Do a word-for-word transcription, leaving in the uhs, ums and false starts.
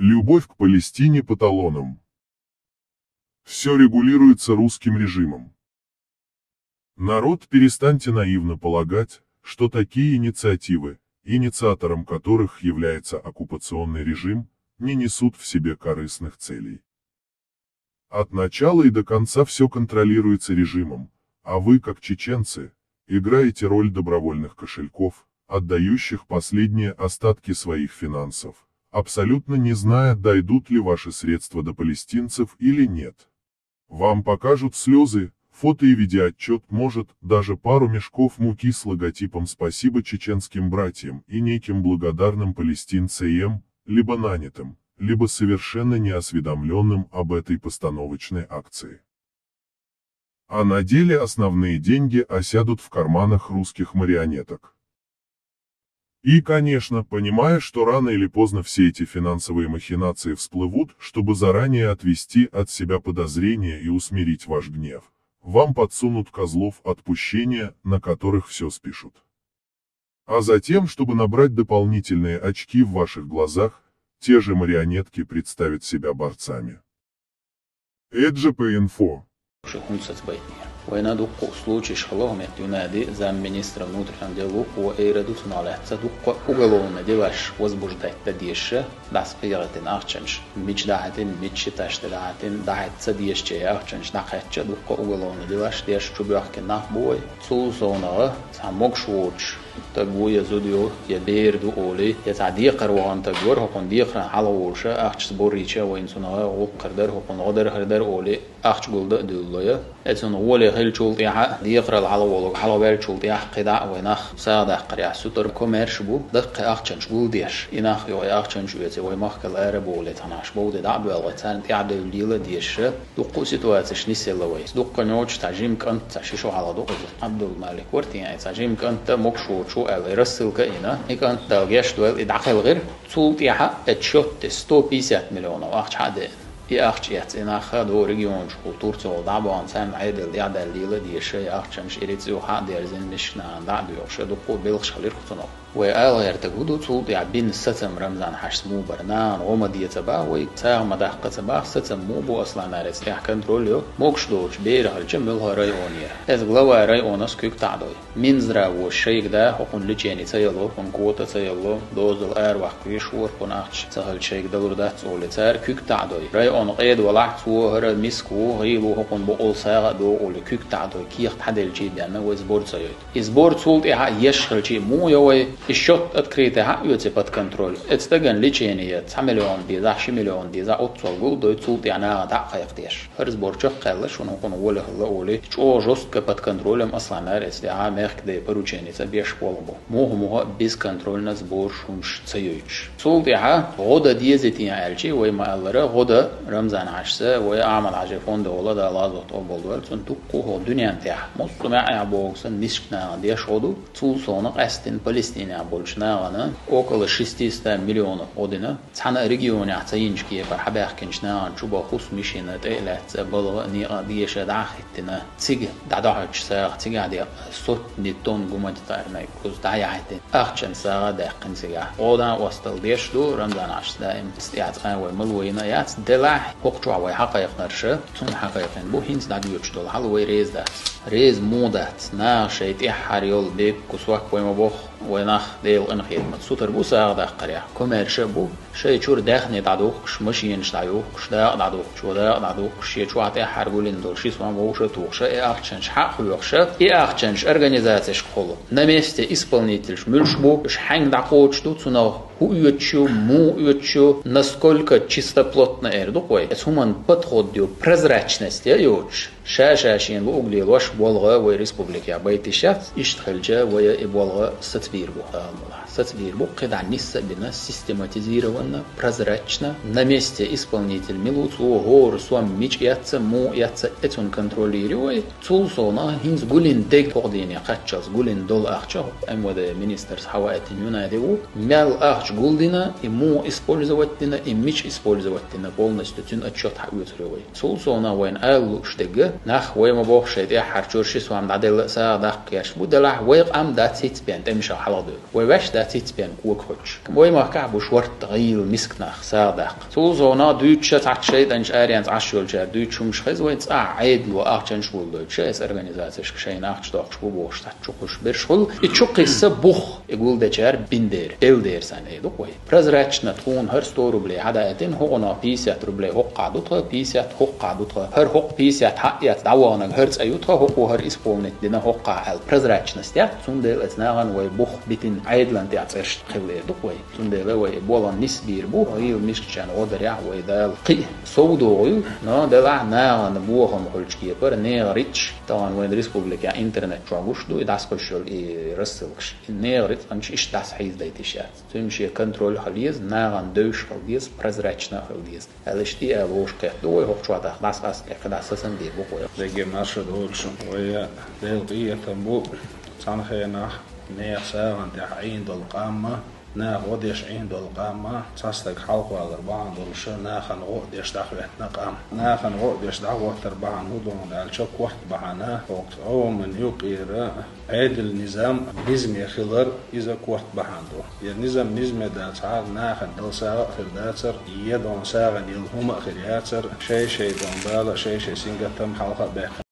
Любовь к Палестине по талонам. Все регулируется русским режимом. Народ, перестаньте наивно полагать, что такие инициативы, инициатором которых является оккупационный режим, не несут в себе корыстных целей. От начала и до конца все контролируется режимом, а вы, как чеченцы, играете роль добровольных кошельков, отдающих последние остатки своих финансов, абсолютно не зная, дойдут ли ваши средства до палестинцев или нет. Вам покажут слезы, фото и видеоотчет, может, даже пару мешков муки с логотипом «Спасибо чеченским братьям» и неким благодарным палестинцам, либо нанятым, либо совершенно неосведомленным об этой постановочной акции. А на деле основные деньги осядут в карманах русских марионеток. И, конечно, понимая, что рано или поздно все эти финансовые махинации всплывут, чтобы заранее отвести от себя подозрения и усмирить ваш гнев, вам подсунут козлов отпущения, на которых все спишут. А затем, чтобы набрать дополнительные очки в ваших глазах, те же марионетки представят себя борцами. Эджи по инфо. Шу хӀунда сацабайтинера? Вайна дуккха случайш хила, хӀу метта юнади замминистра внутренних делов, ва эра ду цунах лаьцна дуккха уголовный делаш возбуждать да дезаш, дӀасакъегӀийтина ахчанаш, мича дахьийтина, мича счеташ тӀа дахьийтина, дахьийта ца дезача ахчанаш дӀакхаьчча, дуккха уголовный делаш деш чубоьхкина нах бу вай. Цул совнагӀа, цхьа могаш воцуш, таг ву я зуда ю, я бер ду олий, я цхьа декхар вахана таг вара, хӀокхунна декхаран хьалха волуша, ахча сбор йича вайна цунах гӀуллакх хир дара, хӀокхунна гӀо дар хир дара олий, ахча гулда а дуьлло я. Э, цунна гӀоле хилчул тӀаьхьа, декхарал хьалха волург хьалха ваьллачул тӀаьхьа кхидӀа а вай нах сагӀа даккхар яхь сутара коммерш бу, даккхий ахчанаш гулдеш. И нах юкъе ахчанаш оьций, вай махкал ара бохале тханаш бовде дӀа а боьлгӀе, царна тӀаьхьа девлла дела а дезаш, дуккха а ситуацеш нисъелла вай. Дуккха ночу цхьа жима кӀант, цхьа ши шо хьалха ду иза, Ӏабдул-Малик вара тӀе, цхьа жима кӀант могаш воцуш ву аьлла, и рассылка а йина, и кӀант Дала гечдойла, и дӀакхелхира. Цул тӀаьхьа эцу счёт тӀе сто пятьдесят миллионов ахча хьа а деана. И ахча эцна и нах а ду регионашкахула Турцехула дӀа а бахана, царна Ӏедал тӀаьхьадаьлла лела а дезаш, и ахчанаш ирицӀа юха хьа а дерзина, мискачу нахана дӀа а доьхуш, дуккха а белхаш хилира-кх цунах. Вай ала гӀертарг хӀун ду, цул тӀаьхьа бина сацам Рамзан-Хьаьжас муха бара, нахана гӀо ма де ца боху вай, сагӀа ма даккха ца боху, сацам муха бу, Аслан-Арец тӀехь контроль йо, могаш доцуш бер хилча муьлхха районера. Иза глава районас куьг таӀадой. Минздрав шайга да, хӀокхунна лечени ца яло, хӀокхунна квота ца яло, дозал араваккха веш вара, хӀокхунна ахча ца хилча шайга далур дац олий, цара куьг таӀадой. Район къеда валахь, цо хӀара миска ву, гӀийла ву, хӀокхунна бакъволу сагӀа а догӀу олий, куьг таӀадой, кехат хьаделчий а бен, вай сбор ца йойту. И сбор цул тӀаьхьа еш хилчий муха йо вай, и счёт открытый хьа а оьций под контроль. Эцу стагана лечени я цхьа миллион дезахь, ши миллион дезахь, оццул гулдой, цул тӀаьхьа нахана дӀа а кхайкхадеш. ХӀара сбор чекхъяьлла, шуна хӀокхунна гӀоле хилла олий, чӀогӀа жёстко под контролем Аслан-Арец тӀехь мехкаде поручени ца беш болх бу. Муха-муха а бесконтрольно сбор шунаш ца йойтуш. Цул тӀаьхьа гӀо дан дезий те аьлча, вай ма-аллара, гӀо дан Рамзан-Хьаьжас, вай Ахьмад-Хьаьжин фонда волу, Дала гӀазот къобалдойла, цунна дуккха а хӀокху дуьненна тӀехь, массо а маьӀӀехь бохург санна, мискачу нахана деш гӀо ду, цул совнагӀа къаьсттина Палестинехь болчу нахана около шестисот миллионов гӀо дина, цхьана а регионехь ца йинчу кепара хьабаьхкинчу нахана чу бан хӀусамаш йина, тӀе а лаьцна, балха а, некъа а деша дӀа а хӀиттина, цига дӀадохьуьйтуш сагӀа, цигахь декъна сотни тонн гуманитарный груз дӀаяхьийтина, ахчанан сагӀа а даьккхина цигахь. ГӀо дан а, осталла деш ду, Рамзан-Хьаьжас даим цу тӀехь цкъа а вай мала вайна а яц, делахь, хӀокху чохь вай хьакхайкхинарш, цунна хьакхайкхина бу, хӀинца дӀадоьдуш долу хьал вай реза дац. Реза муха дац, наха шайн тӀаьххьара йолу бепиг, кусок вай ма бохху, вай нах Делан къинхетамца сутара бу сагӀа даккхарехь, коммерш а бу, шайн чуьра даьхни дӀадухкуш, машенаш дӀаюхкуш, дакъа дӀадухкучо дакъа дӀадухкуш, шен чохь тӀаьххьара гулдина долу ши сом вовшах а тухуш, и ахчанаш хьа а хьоьхуш, и ахчанаш организацешкахула на месте исполнительш муьлш бу, уьш хьаьнга дӀакхочуш ду, цунах хӀун оьцуш ю, муха оьцуш ю, насколько чистоплотно эр ду-кх вай. Эцу хӀуманна подход ю, прозрачность а йоцуш, ша-ша шена луург лелош болх вай республикехь байта йиш яц, иштта хилча вай и болх сацабийр бу, Дала мукъ лахь. Сацабийр бу, кхидӀа нисса а бина, систематизированно, прозрачно, на месте исполнитель мила ву, цо хӀора сом мича эцна, муха эцна, эцунна контроль йийр ю вай. Цул совнагӀа хӀинца гулдина дерг хӀокху дийне кхаччалц гулдина долу ахча, хӀокху МВД министрас хьаваийтина юнайтӀе ву, мел ахча гулдина, и муха использовать дина, и мича использовать дина, полностью цуьнан отчет хьаоьцур ю вай. Цул совнагӀа вайна ала лууш дерг, нах вай ма бохху шайн тӀаьххьарчу ши сом дӀаделла а сагӀа даккха гӀерташ бу, делахь вай къам дац хӀинца бен тӀемашах хьалхадоьгӀуш, вай ваьш дац хӀинца бен когахуьттуш. Вай махкахь бу шортта гӀийла миска нах сагӀа даккха. Цул совнагӀа дуьйцуш цхьацца шайтӀанчу аренца Ӏаш йолчара дуьйцуш хӀумнаш хеза вайн, цкъа Ӏедало ахчанаш гулдойтуш, эс организацешка шайна ахча доккхуш бу бохуш, цхьацца чу кхуьссуш берш хуьлу. И чу кхиссина бух, и гулдечара бина дера, делла дера санна, эр ду-кх вай. Прозрачно тхуна хӀара сто рублей хьадаийтина, хӀокхунах пятьдесят рублей хӀокхахь ду тхан, пятьдесят хӀокхахь ду тхан, хӀара хӀокху пятьдесят хьаэцна дӀаваханарг хӀара цӀе ю тхан, хӀокхо хӀара исполнить дина хӀокхахь аьлла, прозрачность яц, цундела эцу нахана вай бух битина Ӏедалан тӀехь цӀераш хилла эр ду-кх вай. Цундела вай болх нисбийр бу, гӀийла мискачарна гӀо дарехь вай Дала кхин а совдохуьйту, но делахь нахана бохам хуьлучу кепара нехан рицкъаш, тахана вайн республикехь интернет чохь гуш ду, и дӀасакхуьссуш йолу и рассылкаш. И нехан рицкъанаш иштта дӀасахьийзадайта йиш яц. Цуьнан шен контроль хила еза, нахана девзаш хила деза, прозрачно хила деза. Аьлла иштта и ала вовшахкхетта ду вай, хӀокху чохь даха дӀасакъаста кхетта дӀасасан дийр бу-кх вай. Дерриге марша дойла шуна, вай Делан къинхетам бу цхьана хенахь нехан сагӀана тӀехь Ӏийна долу къам а, наха гӀо деш Ӏийна долу къам а, цхьа стаг хьалхавалар бахьана долуш нахана гӀо а деш дӀахӀоьттина къам. Нахана гӀо а деш дӀахӀоттар бахьана хӀун ду аьлча, корта бахьана, хӀокху Ӏаламан юкъара Ӏедалан низам низаме хилар, иза корта бахьана ду. Я низам низаме дацахьара, нахана дала сагӀа а хир дацара, я дона сагӀина йолу хӀума а хир яцара, шай-шай дона бала, шай-шай сингаттам хьалха а баьккхина.